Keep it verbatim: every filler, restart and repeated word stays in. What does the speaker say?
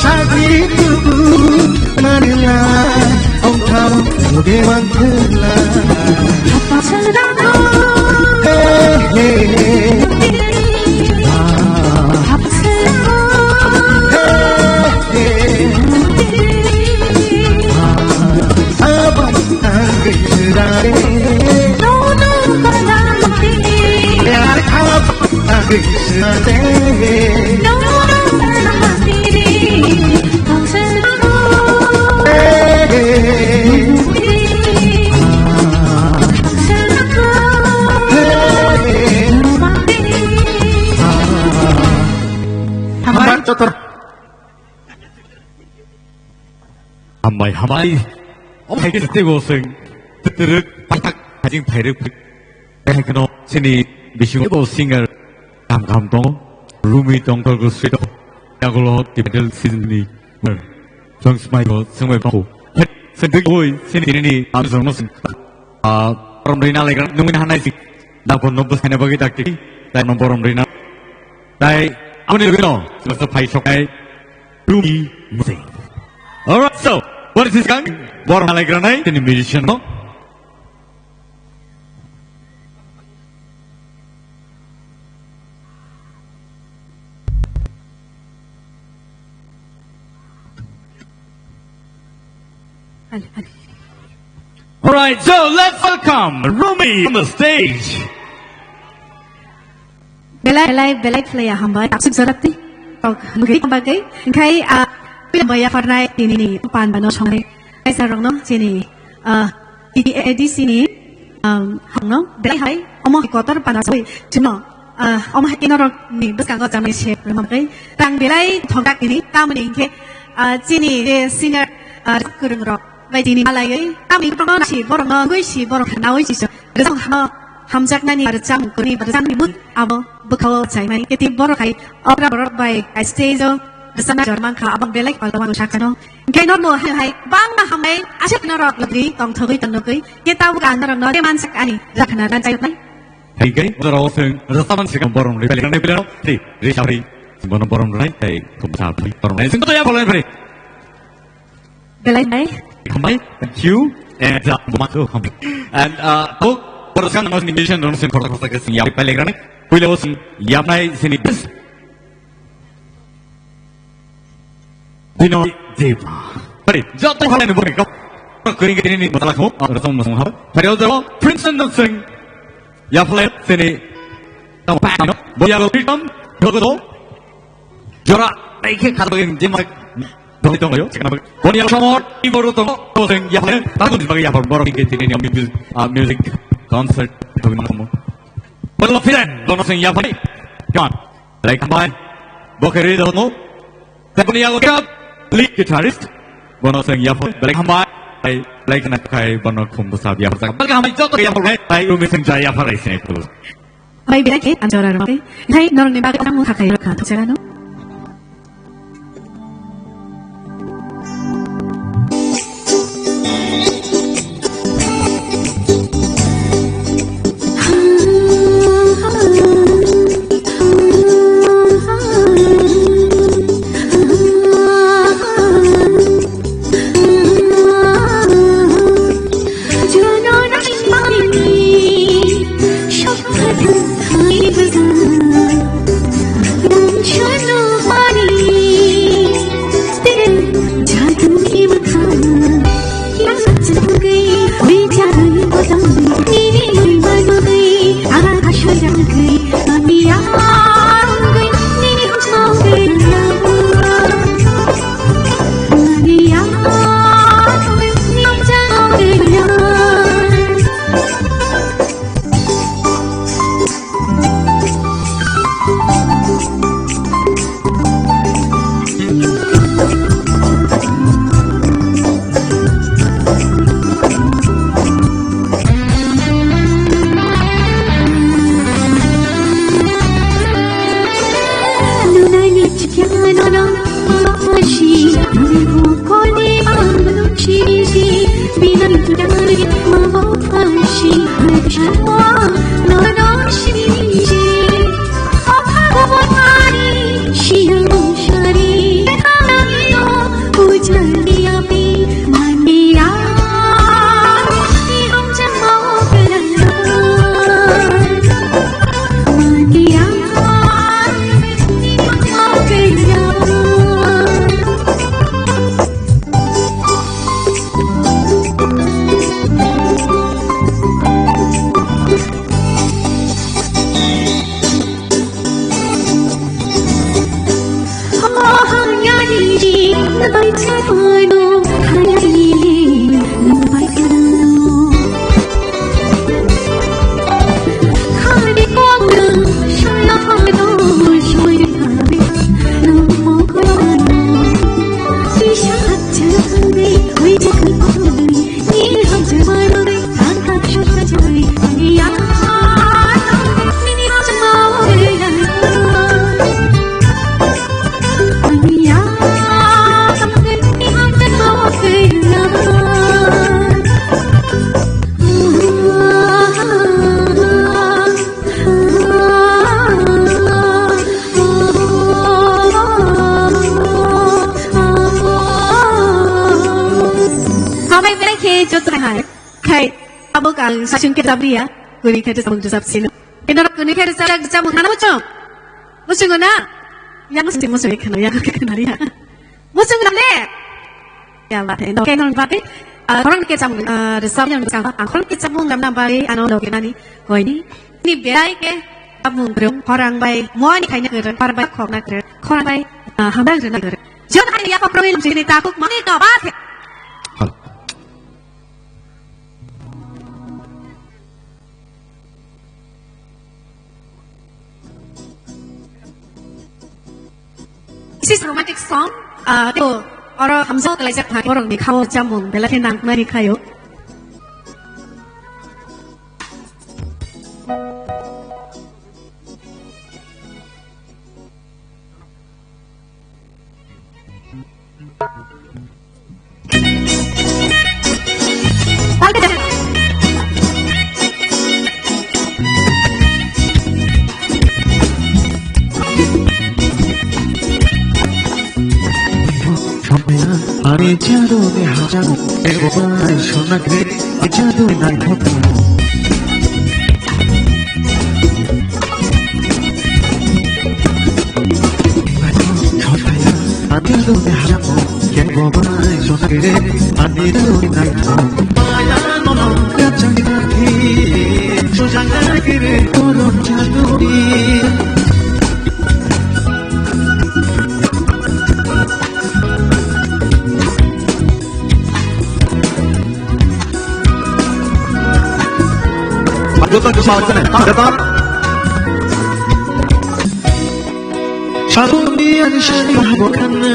Agi tubu manila, ongtham muge wangkula. Hey, hey, hey. Ah. Hey, hey. Ah. Abang angin dari. Yar abang angin dari. Hambai, hambai. Omo hai khe tei bo chwng twrwk paithak hajing phairwk phai. Tei hai kheno chini bisingo bo singer kaham kaham tongo. Rumi tong, Tolgo Sweet tong. Yagulo Tibetan season ni chwng smai bo chwng bai bangkho. Chwng twi boi chini tini ni amjong no sing. Ah, borom rina legra nungni hanai sing. Dakon no bwsai na bagwi dakti. Tei no borom rina. Tei aboni logi no chwng phai soknai. Rumi Musing. Alright, so, what is this gang? Borom halai granai, tini musician no. Alright, so let's welcome Rumi on the stage. Belai, belai, belai khlaiya hambai. Taksuk jorati. Tok, nugri hambai. Engkhai, ah, pila baya farnai, tini ni pan bano songnai. Kaisa rokno, chini, ah, T T A D C ni, um, hongno, belai hai, omo hai kotor pana soi, chino, ah, omo hai norok ni bwskango jamai se, mamkai. Tang belai thokdak tini, tamoni engkhe, ah, chini, eh, senior, ah, kwrwng rok. Bai tini malaiwi, tamni borokno si, borokno nugwi si, borok nawi si, rwchapmung hano hamjaknani rwchapmung kwrwi, rwchapmung mut abo bwkhao chaimani. Keti borok hai okra borok bai kai stage o rwchapna jor mankha, abo belai kotor wngkha kheno. Hinkhe normo hai hai bangma hambai aswk norok lobri tongthogwi tongthogwi. Khe tabuk ang norokno tei mansak ani rakhna ranchai nai. Hinkhe oro chwng rwchapmani swkang borom rwi pailiknai pailikno tei risa rwi bono borom rwnai tei thumsa rwi borom rwnai. Chwng to ya bolai phari. Belai nai. Hambai, thank you. And, uh, Bumatu, hambai. And, uh, tabuk, boroskan nang sini mission rong sini kotor kotor ke sini ya, paling rani. Puila sini, yapnai sini best. Binoy Debbarma. Pari, joto halai ni borok. Kering kering ni masalah kamu, uh, rasam masam hal. Pari, joto, Prince Nang Sing. Yaphlai sini tamo pa no. Boya go pitam, jogo do. Jora, naikhe kharbai jima doi tong yo. Bonia samor, iboro tong, to sing yaphlai. Tagun jima yaphlai, borok ke tini ni music, ah, music concert, to mang mo. Bolo firen, bono sing yaphlai. Come on. Like, bye. Bokeri do no. Teboni yago kap, lead guitarist. Bono seng yapho, belai hambai. Belai kena kai bono khum bwsa yapho. Belai hambai joto yapho, hai, hai, Rumi seng jaya yapho, hai, seng yapho. Bai belai ke, anjora rok. Hai, norok ni bagwi orang mung thakai rok kha, thokjagano. Hambai belai khe joto hai. Khai, abo kang sasung ke jabriya, kuri khe samung jisap sino. Ino kuni khe sa jak jamu khana muchung. Muchung na? Yang muchung muchung khana, yang khana ya. Muchung na le. Ya, bate, no, ke non bate. Ah, khorang ke chamung, ah, resap yang chamung, ah, khorang ke chamung lamna bari, ano, no, ke nani, koi ni. Ni berai ke chamung brung, khorang bai, mo ni khaina kere, khorang bai khokna kere, khorang bai, ah, hambai rena kere. Jon hai ya ko probil sini takuk mani ka bate. This is romantic song. Ah, to, oro hamjak laijak thai, borok ni khao chamung, belai khe nangmani khayo. Ani jadu de hajaru, ego bai sonakre, jadu nai hotu. Joto kisa hoichane, joto. Sabuni ani sani habo khanna,